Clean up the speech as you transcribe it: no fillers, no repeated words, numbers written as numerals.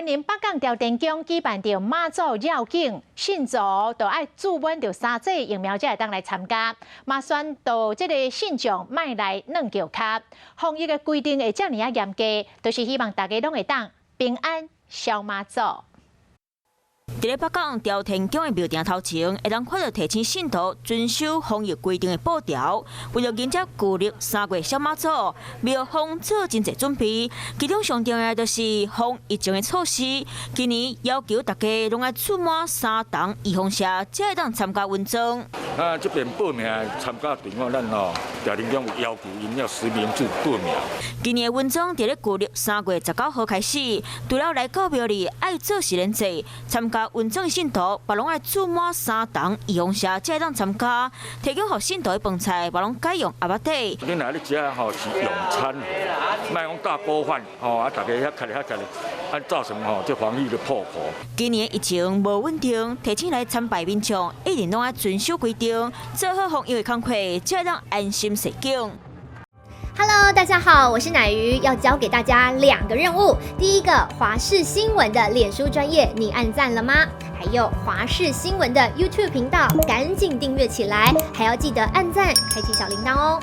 雲林北港朝天宮舉辦著媽祖繞境，信徒都愛注滿著三劑疫苗才會當來參加。嘛宣導這个信眾莫來軟轎跤，防疫的規定會遮爾仔嚴格，就是希望大家攏會當平安燒媽祖。佇咧北港朝天宮的廟埕頭前，會當看著提醒信徒遵守防疫規定的布條。為著迎接舊曆3月燒媽祖，廟方做真濟準備。其中上重要就是防疫情的措施。今年要求大家攏愛注滿三針預防射，才會當參加運裝。啊，這邊報名參加隊伍，咱吼朝天宮有要求，𪜶要實名制報名。今年的運裝佇咧舊曆3月19號開始，除了來到廟裡愛做實聯制參加運裝的信徒，嘛攏愛注滿三針預防射，才會當參加。提供予信徒的飯菜，嘛攏改用盒仔底。你若咧食吼是用餐，莫講大鍋飯吼，啊，大家遐徛咧遐徛咧，啊，造成吼這防疫的破口。今年疫情無穩定，提醒來參拜民眾一定攏愛遵守規定，做好防疫的工課，才會當安心踅境。 Hello，大家好，我是奶魚，要交給大家兩個任務。第一個，華視新聞的臉書專頁，你按讚了嗎？還有華視新聞的 YouTube 頻道，趕緊訂閱起來，還要記得按讚，開啟小鈴鐺哦。